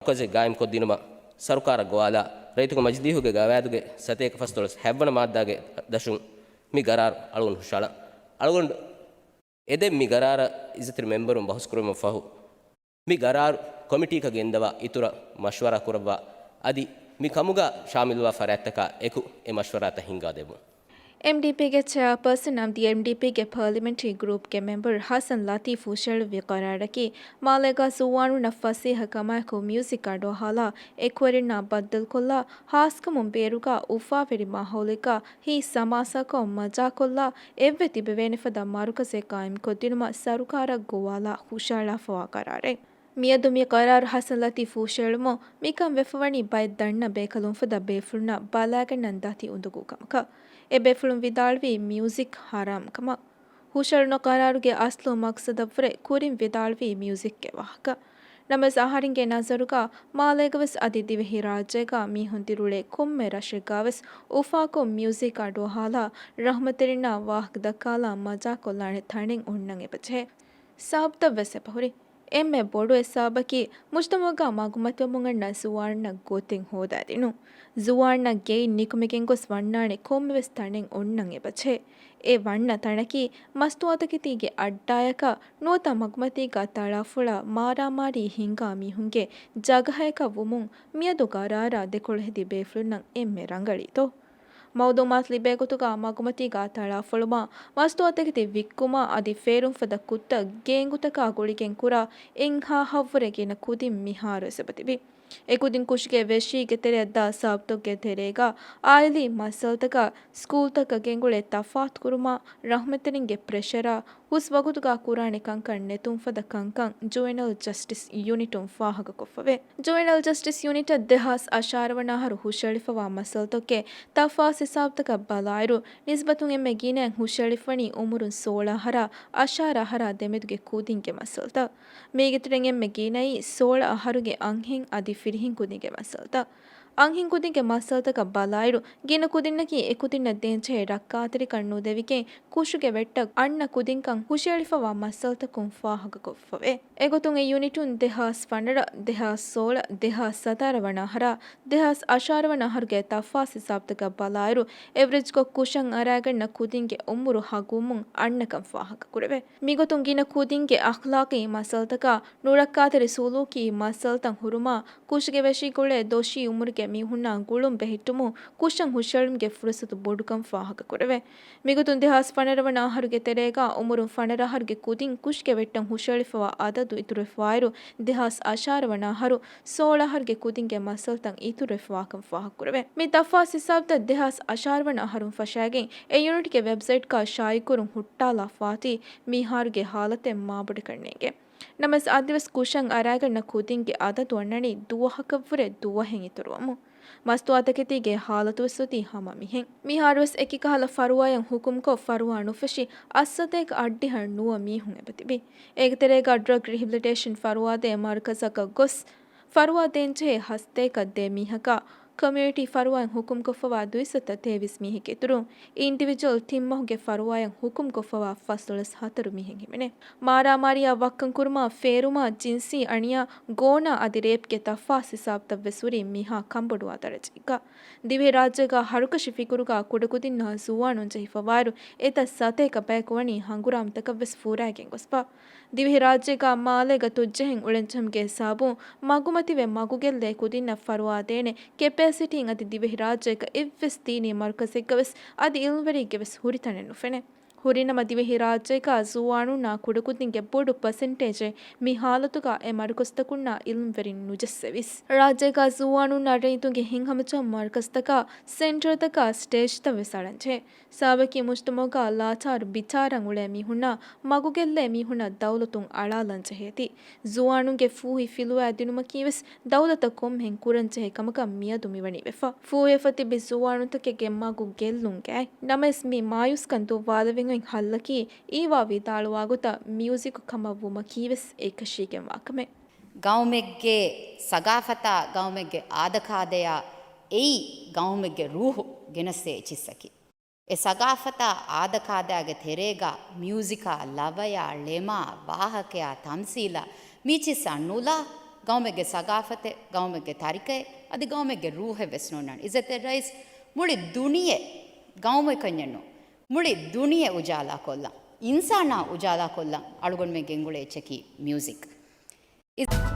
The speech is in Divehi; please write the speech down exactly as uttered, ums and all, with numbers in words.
މަރުކަޒެއް ގާއިމްކޮށްދިނުމަށް ސަރުކާރަށް ގޮވާލާ، ރައްޔިތުންގެ މަޖިލީހުގެ ގަވާއިދުގެ ސަތޭކަ ފަސްދޮޅަސް ހަތްވަނަ މާއްދާގެ ދަށުން މި ގަރާރު އަޅުގަނޑު ހުށައަޅާ. އަޅުގަނޑު އެދެން މި ގަރާރަށް އިއްޒަތްތެރި މެމްބަރުން ބަހުސްކުރުމަށް ފަހު، މި ގަރާރު ކޮމިޓީއަކަށް ގެންދަވާ އިތުރަށް މަޝްވަރާ ކުރައްވާ، އަދި މި ކަމުގަ ޝާމިލުވާ ފަރާތްތަކާ އެކު އެ މަޝްވަރާތައް ހިންގާދެއްވުން. އެމްޑީޕީގެ ޗެއާޕާސަން އަދި އެމްޑީޕީގެ ޕާލިމެންޓްރީ ގްރޫޕްގެ މެމްބަރު ހަސަން ލަތީފް ހުށައެޅުއްވި ގަރާރަކީ، މާލޭގަ ޒުވާނުންނަށް ފަސޭހަ ކަމާއެކު މިއުޒިކް އަޑުއަހާލާ، އެކުވެރިންނާ ބައްދަލުކޮށްލާ، ހާސްކަމުން ބޭރުގަ އުފާވެރި މާހައުލެއްގަ ހިތް ސަމާސާކޮށް މަޖާކޮށްލާ، އެއްވެ ތިބެވޭނެ ފަދަ މަރުކަޒެއް ގާއިމްކޮށްދިނުމަށް ސަރުކާރަށް ގޮވާލާ ހުށައަޅާފަވާ ގަރާރެއް. މިއަދު މި ގަރާރު ހަސަން ލަތީފް ހުށައެޅުމުން މިކަން ވެފަވަނީ ބައެއް ދަންނަ ބޭކަލުން ފަދަ ބޭފުޅުންނަށް ބަލާގަންނަން ދަތި އުނދަގޫ ކަމަކަށް. އެ ބޭފުޅުން ވިދާޅުވީ މިއުޒިކް ހަރާމް ކަމަށް. ހުށައެޅުނު ގަރާރުގެ އަސްލު މަގްސަދަށްވުރެ ކުރިން ވިދާޅުވީ މިއުޒިކްގެ ވާހަކަ. ނަމަވެސް އަހަރެންގެ ނަޒަރުގަ މާލޭގަވެސް އަދި ދިވެހިރާއްޖޭގަ މީހުން ދިރިއުޅޭ ކޮންމެ ރަށެއްގަވެސް އުފާކޮށް މިއުޒިކް އަޑުއަހާލާ ރަހްމަތްތެރިންނާ ވާހަކަ ދައްކާލާ މަޖާކޮށްލާނެ ތަނެއް އޮންނަން އެބަޖެހޭ. ސަބަބުތައްވެސް އެބަހުރި. އެންމެ ބޮޑު އެއް ސަބަބަކީ، މުޖްތަމަޢުގަ މަގުމަތިވަމުން އަންނަ ޒުވާނުންނަށް ގޮތެއް ހޯދާދިނުން. ޒުވާނުންނަށް ގެއިން ނިކުމެގެން ގޮސް ވަންނާނެ ކޮންމެވެސް ތަނެއް އޮންނަން އެބަޖެހޭ. އެ ވަންނަ ތަނަކީ، މަސްތުވާތަކެތީގެ އައްޑާޔަކަށް ނުވަތަ މަގުމަތީގަ ތަޅާފޮޅަށް މާރާމާރީ ހިންގާ މީހުންގެ ޖަގަހަޔަކަށް ވުމުން މިއަދު ގަރާރާ ދެކޮޅު ހެދި ބޭފުޅުންނަށް އެންމެ ރަނގަޅީތޯ؟ މައުލޫމާތު ލިބޭ ގޮތުގަ މަގުމަތީގަ ތަޅާފޮޅުމާ، މަސްތުވާތަކެތި ވިއްކުމާ އަދި ފޭރުން ފަދަ ކުށްތައް ގޭންގުތަކާ ގުޅިގެން ކުރާ އެއްހާހަށްވުރެ ގިނަ ކުދިން މިހާރުވެސް އެބަތިބި. އެ ކުދިން ކުށުގެ ވެށީގެ ތެރެއަށްދާ ސަބަބުތަކުގެ ތެރޭގަ އާއިލީ މައްސަލަތަކާ، ސްކޫލްތަކަށް ގެންގުޅޭ ތަފާތުކުރުމާ، ރަހްމަތްތެރިންގެ ޕްރެޝަރާ، ހުސް ވަގުތުގަ ކުރާނެ ކަންކަން ނެތުން ފަދަ ކަންކަން ޖުވެނަލް ޖަސްޓިސް ޔުނިޓުން ފާހަގަކޮށްފަވޭ. ޖުވެނަލް ޖަސްޓިސް ޔުނިޓަށް ދެހާސް އަށާރަ ވަނަ އަހަރު ހުށައެޅިފަވާ މައްސަލަތަކުގެ ތަފާސް ހިސާބުތަކަށް ބަލާއިރު، ނިސްބަތުން އެންމެ ގިނައިން ހުށައެޅިފަވަނީ އުމުރުން ސޯޅަ އަހަރާ އަށާރަ އަހަރާ ދެމެދުގެ ކުދިންގެ މައްސަލަތައް. މީގެ ތެރެއިން އެންމެ ގިނައީ ސޯޅަ އަހަރުގެ އަންހެން އަދި ފިރިހެން ކުދިންގެ މައްސަލަތައް. އަންހެން ކުދިންގެ މައްސަލަތަކަށް ބަލާއިރު، ގިނަ ކުދިންނަކީ އެ ކުދިންނަށް ދޭންޖެހޭ ރައްކާތެރިކަން ނުދެވިގެން، ކުށުގެ ވެއްޓަށް އަންނަ ކުދިންކަން ހުށައެޅިފަވާ މައްސަލަތަކުން ފާހަގަކޮށްފަވޭ. އެގޮތުން އެ ޔުނިޓުން ދެހާސް ފަނަރަ، ދެހާސް ސޯޅަ، ދެހާސް ސަތާރަ ވަނަ އަހަރާ، ދެހާސް އަށާރަ ވަނަ އަހަރުގެ ތަފާސް ހިސާބުތަކަށް ބަލާއިރު، އެވްރެޖްކޮށް ކުށަށް އަރާގަންނަ ކުދިންގެ އުމުރު ހަގުވުމުން އަންނަކަން ފާހަގަކުރެވޭ. މިގޮތުން ގިނަ ކުދިންގެ އަޚްލާޤީ މައްސަލަތަކާ، ނުރައްކާތެރި ސުލޫކީ މައްސަލަތައް ހުރުމާ، ކުށުގެ ވެށި ގުޅޭ ދޮށީ އުމުރުގެ މީހުންނާ ގުޅުން ބެހެއްޓުމުން ކުށަށް ހުށައެޅުމުގެ ފުރުސަތު ބޮޑުކަން ފާހަގަކުރެވޭ. މިގޮތުން ދެހާސް ފަނަރަ ވަނަ އަހަރުގެ ތެރޭގަ އުމުރުން ފަނަރަ އަހަރުގެ ކުދިން ކުށުގެ ވެއްޓަށް ހުށައެޅިފަވާ އަދަދު އިތުރުވެފަވާއިރު، ދެހާސް އަށާރަ ވަނަ އަހަރު ސޯޅަ އަހަރުގެ ކުދިންގެ މައްސަލަތައް އިތުރުވެފަވާކަން ފާހަގަކުރެވޭ. މި ތަފާސް ހިސާބުތައް ދެހާސް އަށާރަ ވަނަ އަހަރުން ފަށާގެން އެ ޔުނިޓްގެ ވެބްސައިޓްގަ ޝާއިޢުކުރުން ހުއްޓާލާފަވާތީ މިހާރުގެ ހާލަތެއް މާބޮޑަކަށް ނޭނގެ. ނަމަވެސް އަދިވެސް ކުށަށް އަރާގަންނަ ކުދިންގެ އަދަދު އަންނަނީ ދުވަހަކަށްވުރެ ދުވަހެއް އިތުރުވަމުން. މަސްތުވާތަކެތީގެ ހާލަތުވެސް އޮތީ ހަމަ މިހެން. މިހާރުވެސް އެކި ކަހަލަ ފަރުވާއަށް ހުކުމްކޮށް ފަރުވާ ނުފެށި އަށްސަތޭކަ އަށްޑިހަ ނުވަ މީހުން އެބަތިބި. އޭގެ ތެރޭގަ ޑްރަގް ރިހެބިލިޓޭޝަން ފަރުވާދޭ މަރުކަޒަކަށް ގޮސް، ފަރުވާ ދޭންޖެހޭ ހަސަތޭކަ ދެ މީހަކާ، ކޮމިއުނިޓީ ފަރުވާއަށް ހުކުމްކޮށްފަވާ ދުއިސައްތަ ތޭވީސް މީހެއްގެ އިތުރުން، އިންޑިވިޖުއަލް ޓީމް މަހުގެ ފަރުވާއަށް ހުކުމްކޮށްފަވާ ފަސްދޮޅަސް ހަތަރު މީހެއް ހިމެނޭ. މާރާމާރީއާ ވައްކަންކުރުމާ، ފޭރުމާ، ޖިންސީ އަނިޔާ، ގޯނާ އަދި ރޭޕްގެ ތަފާސް ހިސާބުތައްވެސް ހުރީ މިހާ ކަންބޮޑުވާ ދަރަޖައެއްގަ. ދިވެހިރާއްޖޭގަ ހަރުކަށި ފިކުރުގަ ކުޑަކުދިންނާ ޒުވާނުން ޖެހިފަވާއިރު، އެތައް ސަތޭކަ ބަޔަކު ވަނީ ހަނގުރާމަތަކަށްވެސް ފޫރާގެން ގޮސްފަ. ދިވެހިރާއްޖޭގަ މާލޭގަ ތުއްޖެހެން އުޅެންޖެހުމުގެ ހިސާބުން މަގުމަތިވެ މަގުގެއްލޭ ކުދިންނަށް ފަރުވާ ދޭނެ ކެޕޭސިޓީން އަދި ދިވެހިރާއްޖޭގަ އެއްވެސް ދީނީ މަރުކަޒެއްގަވެސް އަދި އިލްމުވެރިއެއްގެވެސް ހުރި ތަނެއް ނުފެނޭ. ހުރިނަމަ ދިވެހިރާއްޖޭގަ ޒުވާނުންނާ ކުޑަކުދިންގެ ބޮޑު ޕަސެންޓޭޖެއް މި ހާލަތުގަ އެ މަރުކަޒުތަކުންނާ އިލްމުވެރިން ނުޖައްސެވިސް. ރާއްޖޭގަ ޒުވާނުންނާ ރައްޔިތުންގެ ހިތްހަމަޖެހުން މަރުކަޒުތަކާ، ސެންޓަރުތަކާ، ސްޓޭޖްތައް ވެސް އަޅަންޖެހޭ. ސަބަބަކީ މުޖްތަމަޢުގަ ލާޗާރު ބިޗާރަން އުޅޭ މީހުންނާ މަގުގެއްލޭ މީހުންނަށް ދައުލަތުން އަޅާލަން ޖެހޭތީ. ޒުވާނުންގެ ފޫހި ފިލުވާ ދިނުމަކީވެސް ދައުލަތަށް ކޮންމެހެން ކުރަންޖެހޭ ކަމަކަށް މިއަދު މިވަނީ ވެފަ. ފޫހިވެފަ ތިބި ޒުވާނުންތަކެއްގެ މަގު ގެއްލުން ގާތް. ނަމަވެސް މި މާޔޫސްކަން ދުއްވާލެވެން އޮތް ހައްލަކީ އީވާ ވިދާޅުވާ ގޮތަށް މިއުޒިކު ކަމަށް ވުމަކީވެސް އެކަށީގެންވާ ކަމެއް. ގައުމެއްގެ ސަގާފަތާ، ގައުމެއްގެ އާދަކާދަޔާ އެއީ ގައުމެއްގެ ރޫހު ގެނެސްދޭ އެއްޗިއްސަކީ. އެ ސަގާފަތާ އާދަކާދައިގެ ތެރޭގަ މިއުޒިކާ، ލަވަޔާ، ޅެމާ، ވާހަކަޔާ، ތަމްސީލާ، މިއްޗިއްސާ ނުލާ، ގައުމެއްގެ ސަގާފަތެއް، ގައުމެއްގެ ތަރިކައެއް، އަދި ގައުމެއްގެ ރޫހެއް ވެސް ނޯންނާނެ. އިއްޒަތްތެރި ރައީސް މުޅި ދުނިޔެ، ގައުމެއް ކަންޏެއް ނޫން، މުޅި ދުނިޔެ އުޖާލާ ކޮށްލަން، އިންސާނާ އުޖާލާ ކޮށްލަން އަޅުގަނޑުމެން ގެންގުޅޭ އެއްޗަކީ މިއުޒިކް.